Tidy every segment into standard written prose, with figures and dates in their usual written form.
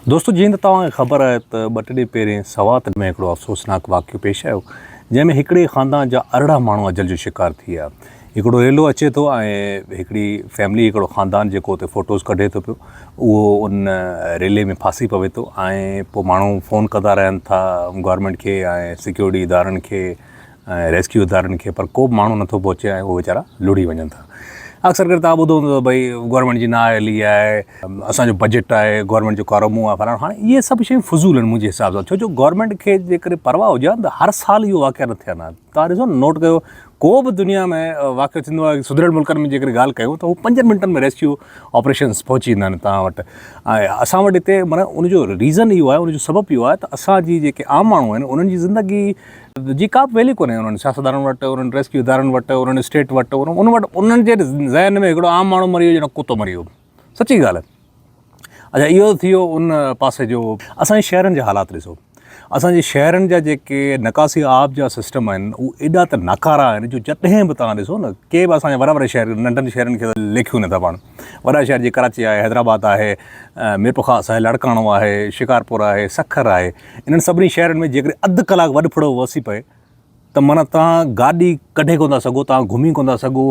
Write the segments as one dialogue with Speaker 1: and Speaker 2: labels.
Speaker 1: دوستو جيئن ته توهان کي خبر آهي ته ٻه ٽي ڏينهن پهرين سوات ۾ هڪڙو افسوسناڪ واقعو پيش آيو جنهن ۾ هڪڙي خاندان جا 18 ماڻهو اجل جو شڪار ٿي ويا. هڪڙو ريلو اچي ٿو ۽ هڪڙي فيملي هڪڙو خاندان جيڪو اتي فوٽوز ڪڍي ٿو پيو اهو ان ريلي ۾ ڦاسي پوي ٿو ۽ پوء ماڻهو فون ڪندا رهن ٿا گورنمينٽ کي ۽ سيڪيورٽي ادارن کي ۽ ريسڪيو ادارن کي پر ڪو به ماڻهو نٿو پهچي ۽ اهي ويچارا لڙهي وڃن ٿا. اڪثر ڪري توهان ٻڌو هوندو ته ڀئي گورنمينٽ جي نااهلي آهي، اسان جو بجيٽ آهي، گورنمينٽ جو ڪارو منهن آهي فلاڻو هاڻي اهي سڀ شيون فضول آهن منهنجي حساب سان ڇو جو گورنمينٽ کي جيڪڏهن پرواهه هجي ها ته هر سال اهو واقعا نه ٿين ها. توهان ڏسو نه نوٽ ڪيو ڪو به دنيا ۾ واقعو ٿيندو آهي سڌريل ملڪن ۾ جيڪڏهن ڳالهه ڪيون ته هو پنجن منٽن ۾ ريسڪيو آپريشنس پهچي ويندا آهن توهان وٽ ۽ اسان وٽ هتي معنيٰ ان جو ريزن اهو آهي ان جو سبب اهو آهي ته اسان جي جيڪي عام ماڻهو آهن انهن جي زندگي جي ڪا به ويليو ڪونهي انهن سياستدانن وٽ انهن ريسڪيو ادارن وٽ انهن اسٽيٽ وٽ ان وٽ انهن جي ذهن ۾ هڪڙو عام ماڻهو مري ويو ڄڻ ڪتو مري ويو سچي ڳالهه اچا اهو ٿي ويو ان پاسي جو اسان جي شهرن جا حالات ڏسو اسان جي شهرن جا جيڪي نڪاسي آب جا سسٽم آهن اهي ايڏا ته ناڪارا آهن جو جڏهن به توهان ڏسو نه ڪي به اسان جا وڏا وڏا شهر ننڍن شهرن کي ته ليکيون نٿا پاڻ وڏا شهر جيئن ڪراچي آهي حيدرآباد آهي ميرپورخاص آهي لاڙڪاڻو آهي شڪارپور آهي سکر آهي انهن سڀني شهرن ۾ جيڪڏهن اڌ ڪلاڪ وڏ ڦڙو وسي پئي ته معنيٰ توهان گاڏي ڪڍي ڪونه ٿا سگهو توهان گهمي ڪونه ٿا سگهو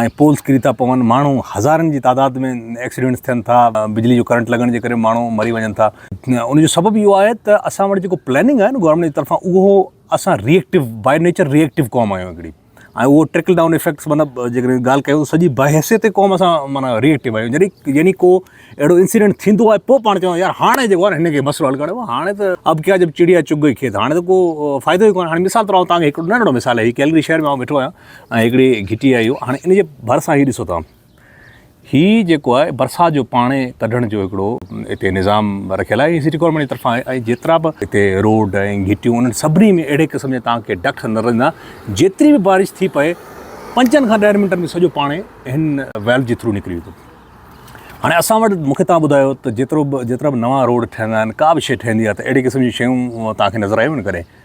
Speaker 1: ۽ پولس ڪري ٿا پون ماڻهو هزارن جي تعداد ۾ ايڪسيڊنٽس ٿين ٿا بجلي جو ڪرنٽ لڳڻ جي ڪري ماڻهو مري وڃن ٿا ان جو سبب اهو آهي ته اسان وٽ جيڪو پلاننگ آهي نه گورنمينٽ جي طرفان اهو اسان ريئيڪٽو باء نيچر ريئيڪٽو قوم آهيون هڪڙي ۽ اهو ٽرڪل ڊائون افيڪٽس مطلب جيڪڏهن ڳالهه ڪيون ته سڄي بحيثيت قوم اسان معنيٰ ريئيڪٽو آهيون جڏهن يعني ڪو اهڙو انسيڊنٽ ٿيندو آهي پوء پاڻ چوندا يار هاڻي جيڪو آهي هن کي مسئلو حل ڪرڻو هاڻي ته اب ڪيا جب چڙيا چگ گئي کيت هاڻي ته ڪو فائدو ئي ڪونهي هاڻي مثال طور آئون توهان کي هڪڙو ننڍڙو مثال آهي هي ڪيلگري شهر ۾ آئون ويٺو آهيان ۽ هڪڙي گهٽي آهي اهو هاڻي ان جي ڀرسان هي ڏسو توهان هي جيڪو آهي برسات جو پاڻي ڪڍڻ جو هڪڙو هتي نظام رکيل آهي سٽي گورنمينٽ جي طرفان آهي ۽ جيترا به هتي روڊ ۽ گهٽيون انهن سڀني ۾ اهڙي قسم جا توهان کي ڊڪٽ نظر ايندا جيتري به بارش ٿي پئي پنجن کان ڏهن منٽن ۾ سڄو پاڻي هن ويلو جي ٿرو نڪري ويندو هاڻي اسان وٽ مونکي توهان ٻڌايو ته جيترو به جيترا به نوان روڊ ٺهندا آهن ڪا به شي ٺهندي آهي ته اهڙي قسم جون شيون توهان کي نظر آيون آهن ڪڏهن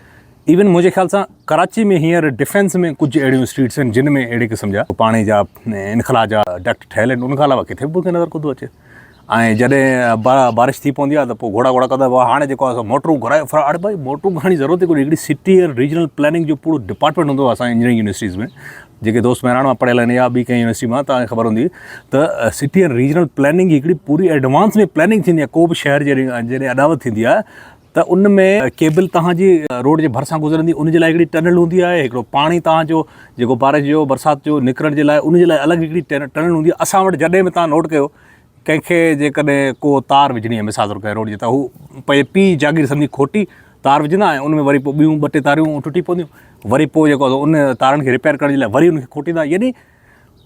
Speaker 1: ايون منهنجي خيال سان ڪراچي ۾ هينئر ڊفينس ۾ ڪجهه اهڙيون اسٽريٽس آهن جن ۾ اهڙي قسم جا پاڻي جا انخلا جا ڊڪٽ ٺهيل آهن ان کان علاوه ڪٿي به مونکي نظر ڪونه ٿو اچي ۽ جڏهن بارش ٿي پوندي آهي ته پوء گهوڙا گهوڙا ڪندا هاڻي جيڪو آهي سو موٽرون گهرائي فرا اڙي ڀائي موٽرون گهرائڻ جي ضرورت ئي ڪونهي هڪڙي سٽي ۽ ريجنل پلاننگ جو پورو ڊپارٽمينٽ هوندو آهي اسان جي انجنيئرنگ يونيورسٽيز ۾ جيڪي دوست مهراڻ مان پڙهيل آهن يا ٻي ڪنهن يونيورسٽي مان توهان کي خبر هوندي ته سٽي ۽ ريجنل پلاننگ جي هڪڙي پوري ايڊوانس ۾ پلاننگ ٿيندي آهي ڪو به شهر جڏهن جڏهن اڏاوت ٿيندي آهي ته ان ۾ ڪيبل توهان جي روڊ جي ڀرسان گذرندي ان جي لاء هڪڙي ٽنل هوندي آهي هڪڙو پاڻي توهان جو جيڪو بارش جو برسات جو نڪرڻ جي لاء ان جي لاء الڳ هڪڙي ٽنل هوندي آهي اسان وٽ جڏهن به توهان نوٽ ڪيو ڪنهن کي جيڪڏهن ڪو تار وجهڻي آهي مثال طور ڪنهن روڊ جي ته هو پنهنجي پيء جاگير سمجهي کوٽي تار وجهندا ۽ ان ۾ وري پوء ٻيون ٻه ٽي تاريون ٽٽي پونديون وري پوء جيڪو ان تارن کي رپيئر ڪرڻ جي لاء وري ان کي کوٽيندا يعني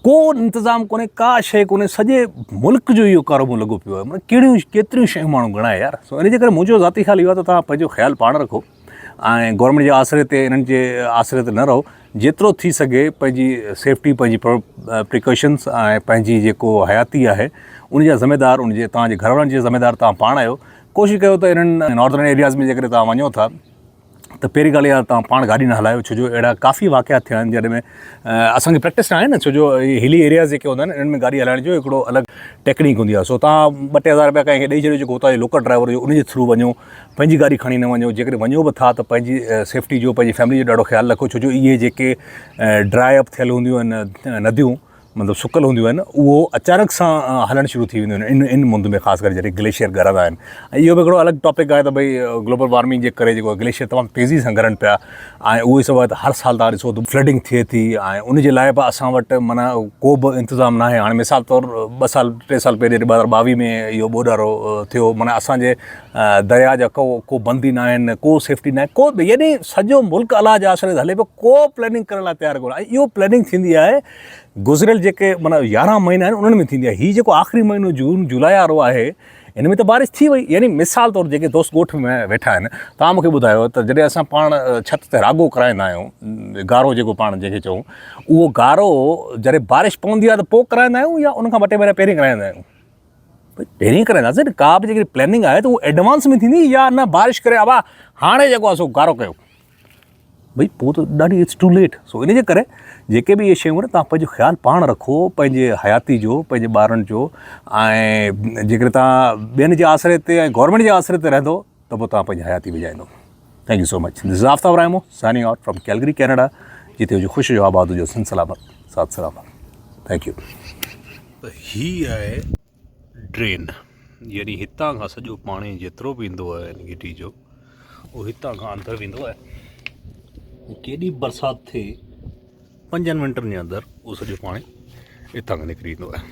Speaker 1: ڪو انتظام ڪونهي ڪا شيء ڪونهي سڄي ملڪ جو اهو ڪاروبار لڳو پيو آهي معنيٰ ڪهڙيون ڪيتريون شيون ماڻهو ڳڻائي يار سو ان جي ڪري منهنجو ذاتي خيال اهو آهي ته توهان پنهنجو خيال پاڻ رکو ۽ گورنمينٽ جي آسري تي انهن جي آسري تي نه رهو جيترو ٿي سگهي پنهنجي سيفٽي پنهنجي پريڪاشنس ۽ پنهنجي جيڪو حياتي آهي ان جا ذميدار ان جي توهان جي گهر وارن جي ذميدار توهان پاڻ آهيو ڪوشش ڪيو ته انهن ناردرن ايرياز ۾ جيڪڏهن توهان وڃو ٿا ته پهرين ڳالهه اها توهان پاڻ گاڏي نه هلايو ڇو جو اهڙا ڪافي واقعا ٿيا آهن جڏهن ۾ اسانکي پريڪٽس نه آهي نه ڇو جو هلي ايرياز جيڪي هوندا آهن انهن ۾ گاڏي هلائڻ جو هڪڙو الڳ ٽيڪنيڪ هوندي آهي سو توهان ٻه ٽي هزار رپيا ڪنهن کي ڏئي ڇڏيو جيڪو هتان جو لوڪل ڊرائيور هجي ان جي ٿرو وڃو پنهنجي گاڏي کڻي نه وڃو جيڪڏهن وڃو به ٿا ته پنهنجي سيفٽي جو پنهنجي فيملي جو ڏاڍو خيال رکو ڇو جو اهي جيڪي ڊرائي اپ ٿيل هونديون آهن نديون مطلب سڪل هونديون آهن اهو اچانڪ سان هلڻ شروع ٿي وينديون آهن ان ان مند ۾ خاص ڪري جڏهن گليشيئر ڳرندا آهن ۽ اهو به هڪڙو الڳ ٽاپڪ آهي ته ڀئي گلوبل وارمنگ جي ڪري جيڪو گليشيئر تمام تيزي سان ڳرن پيا ۽ اهو ئي سبب آهي ته هر سال تان ڏسو ته فلڊنگ ٿئي ٿي ۽ ان جي لاء به اسان وٽ معنيٰ ڪو به انتظام ناهي هاڻي مثال طور ٻه سال ٽي سال پهرين 2022 ۾ اهو ٻوڏ وارو ٿيو معنيٰ اسانجي درياء جا ڪو ڪو بند ئي ناهن ڪو سيفٽي ناهي ڪو به يعني سڄو ملڪ الله جي آسري تي هلي پيو ڪو پلاننگ ڪرڻ لاء تيار ڪونهي ۽ اهو پلاننگ ٿيندي آهي گذريل جيڪي معنيٰ 11 مهينا آهن انهن ۾ ٿيندي آهي هي جيڪو آخري مهينو جون جولاء وارو آهي ان ۾ ته بارش ٿي وئي يعني مثال طور جيڪي دوست ڳوٺ ۾ ويٺا آهن توهان مونکي ٻڌايو ته جڏهن اسان پاڻ ڇت تي راڳو ڪرائيندا آهيون گارو جيڪو پاڻ جنهن کي چئون اهو گارو جڏهن بارش پوندي آهي ته پوء ڪرائيندا آهيون يا ان کان ٻه ٽي مهينا پهرين ڪرائيندا آهيون پهرين ڪرائينداسين ڪا به جيڪڏهن پلاننگ آهي ته اهو ايڊوانس ۾ ٿيندي يا نه بارش ڪري ابا هاڻي جيڪو آهي سو گارو ڪيو. ڀئي پوء ته ڏاڍي it's two late سو ان جي ڪري جيڪي به اهي شيون آهن توهان پنهنجو خيال پاڻ رکو پنهنجي حياتي جو پنهنجي ٻارن جو ۽ جيڪڏهن توهان ٻين جي آسري تي ۽ گورنمينٽ جي آسري تي رهندو ته پوء توهان پنهنجي حياتي وڃائيندو thank you so much this is Aftab Rahimo signing out from Calgary Canada جتي هجو خوش هجو آباد هجو سنڌ سلامت سات سلامت thank you ته هي آهي ڊرين يعني هتان کان سڄو پاڻي جيترو به ايندو آهي ان گهٽي جو اهو هتان کان اندر ويندو آهي ڪيڏي برسات ٿئي پنجن منٽن جي اندر اهو سڄو پاڻي هتان کان نڪري ايندو آهي.